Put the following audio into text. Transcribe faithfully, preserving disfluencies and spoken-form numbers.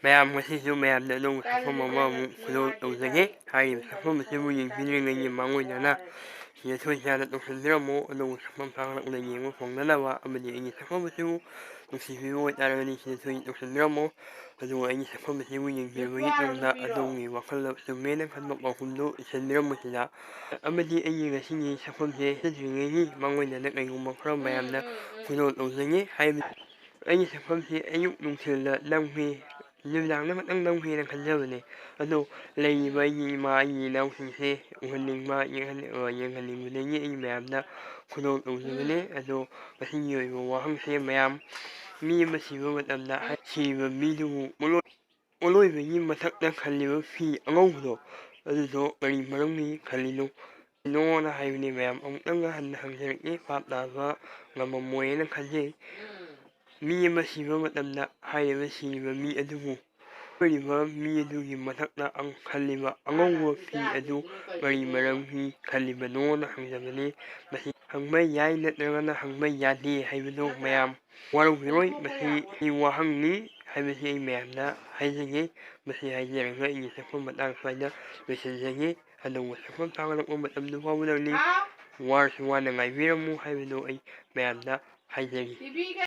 ꯃꯌꯥꯝ, ꯉꯁꯤꯁꯨ ꯃꯌꯥꯝꯗ ꯑꯅꯧꯕ ꯁꯛꯐꯝ ꯑꯃ ꯑꯃꯨꯛ ꯈꯨꯗꯣꯜ ꯇꯧꯖꯒꯦ꯫ ꯍꯥꯏꯔꯤꯕ ꯁꯛꯐꯝ ꯑꯁꯤꯕꯨ ꯌꯦꯡꯕꯤꯗ꯭ꯔꯤꯉꯩꯒꯤ ꯃꯥꯡꯑꯣꯏꯅꯅ ꯁꯤꯗ ꯁꯣꯏꯗꯅ ꯇꯧꯁꯤꯟꯕꯤꯔꯝꯃꯨ꯫ ꯑꯅꯧꯕ ꯁꯛꯐꯝ ꯊꯥꯒꯠꯂꯛꯄꯗ ꯌꯦꯡꯕ ꯐꯪꯅꯅꯕ ꯑꯃꯗꯤ ꯑꯩꯒꯤ ꯁꯛꯐꯝ ꯑꯁꯤꯕꯨ ꯅꯨꯡꯁꯤꯕꯤꯕ ꯑꯣꯏꯇꯥꯔꯒꯗꯤ ꯁꯤꯗ ꯁꯣꯏꯗꯅ ꯇꯧꯁꯤꯟꯕꯤꯔꯝꯃꯨ꯫ ꯑꯗꯨꯒ ꯑꯩꯒꯤ ꯁꯛꯐꯝ ꯑꯁꯤꯕꯨ ꯌꯦꯡꯕꯤꯔꯕꯒꯤ ꯇꯨꯡꯗ ꯑꯗꯣꯝꯒꯤ ꯋꯥꯈꯜꯗ ꯆꯨꯝꯃꯦꯅ ꯈꯟꯕ ꯄꯥꯎꯈꯨꯝꯗꯨ ꯏꯁꯤꯟꯕꯤꯔꯝꯃꯨ ꯁꯤꯗ꯫ ꯑꯃꯗꯤ ꯑꯩꯒꯤ ꯉꯁꯤꯒꯤ ꯁꯛꯐꯝꯁꯦ ꯆꯠꯇ꯭ꯔꯤꯉꯩꯒꯤ ꯃꯥꯡꯑꯣꯏꯅꯅ ꯀꯩꯒꯨꯝꯕ ꯈꯔ ꯃꯌꯥꯝꯗ ꯈꯨꯗꯣꯜ ꯇꯧꯖꯒꯦ꯫ ꯍꯥꯏꯕꯗꯤ ꯑꯩꯒꯤ ꯁꯛꯐꯝꯁꯤ ꯑꯌꯨꯛ ꯅꯨꯡꯊꯤꯜꯗ ꯅꯝꯈꯤ, ꯅꯨꯃꯤꯗꯥꯡꯗ ꯈꯛꯇꯪ ꯅꯝꯈꯤꯅ ꯈꯟꯖꯕꯅꯦ꯫ ꯑꯗꯣ ꯂꯩꯔꯤꯕ ꯑꯩꯒꯤ ꯏꯃꯥ, ꯑꯩꯒꯤ ꯏꯅꯥꯎꯁꯤꯡꯁꯦ ꯎꯍꯟꯅꯤꯡꯕ, ꯌꯦꯡꯍꯟ-, ꯑ, ꯌꯦꯡꯍꯟꯅꯤꯡꯕꯗꯒꯤ ꯑꯩ ꯃꯌꯥꯝꯗ ꯈꯨꯗꯣꯜ ꯇꯧꯖꯕꯅꯦ꯫ ꯑꯗꯣ ꯃꯁꯤꯒꯤ ꯑꯣꯏꯕ ꯋꯥꯍꯪꯁꯦ ꯃꯌꯥꯝ, ꯃꯤ ꯑꯃ ꯁꯤꯕ ꯃꯇꯝꯗ ꯍꯥꯏ-, ꯁꯤꯔꯤꯕ ꯃꯤꯗꯨꯕꯨ ꯄꯣꯠꯂꯣꯏ-, ꯄꯣꯠꯂꯣꯏꯕꯒꯤ ꯃꯊꯛꯇ ꯈꯜꯂꯤꯕ ꯐꯤ ꯑꯉꯧꯕꯗꯣ, ꯑꯗꯨꯗꯣ ꯀꯔꯤ ꯃꯔꯝꯒꯤ ꯈꯜꯂꯤꯅꯣ? ꯅꯣꯅ ꯍꯥꯏꯕꯅꯤ ꯃꯌꯥꯝ꯫ ꯑꯃꯨꯛꯇꯪꯒ ꯍꯟꯅ ꯍꯪꯖꯔꯛꯏ, ꯚꯥꯞ ꯇꯥꯕ ꯉꯝꯃꯝꯃꯣꯏꯅ ꯈꯟꯖꯩ꯫ ꯃꯤ ꯑꯃ ꯁꯤꯕ ꯃꯇꯝꯗ ꯍꯥꯏꯔꯤꯕ ꯁꯤꯔꯤꯕ ꯃꯤ ꯑꯗꯨꯕꯨ ꯀꯣꯏꯔꯤꯕ ꯃꯤ ꯑꯗꯨꯒꯤ ꯃꯊꯛꯇ ꯑꯪ-, ꯈꯜꯂꯤꯕ ꯑꯉꯧꯕ ꯐꯤ ꯑꯗꯨ ꯀꯔꯤ ꯃꯔꯝꯒꯤ ꯈꯜꯂꯤꯕꯅꯣꯅ ꯍꯪꯖꯕꯅꯤ꯫ ꯃꯁꯤ ꯍꯪꯕ ꯌꯥꯏ ꯅꯠꯇ꯭ꯔꯒꯅ ꯍꯪꯕ ꯌꯥꯗꯦ ꯍꯥꯏꯕꯗꯨ ꯃꯌꯥꯝ ꯋꯥꯔꯧꯕꯤꯔꯣꯏ꯫ ꯃꯁꯤ ꯋꯥꯍꯪꯅꯤ ꯍꯥꯏꯕꯁꯤ ꯑꯩ ꯃꯌꯥꯝꯗ ꯍꯥꯏꯖꯒꯦ꯫ ꯃꯁꯤ ꯍꯥꯏꯖꯔꯒ ꯑꯩꯒꯤ ꯁꯛꯐꯝ ꯃꯇꯥꯡ ꯁ꯭ꯋꯥꯏꯗ ꯂꯣꯏꯁꯤꯟꯖꯒꯦ꯫ ꯑꯅꯧꯕ ꯁꯛꯐꯝ ꯊꯥꯒꯠꯂꯛꯄ ꯃꯇꯝꯗꯨ ꯐꯥꯎꯕꯗ ꯅꯪ ꯋꯥꯔꯁꯨ ꯋꯥꯅ ꯉꯥꯏꯕꯤꯔꯝꯃꯨ ꯍꯥꯏꯕꯗꯨ ꯑꯩ ꯃꯌꯥꯝꯗ ꯍꯥꯏꯖꯔꯤ꯫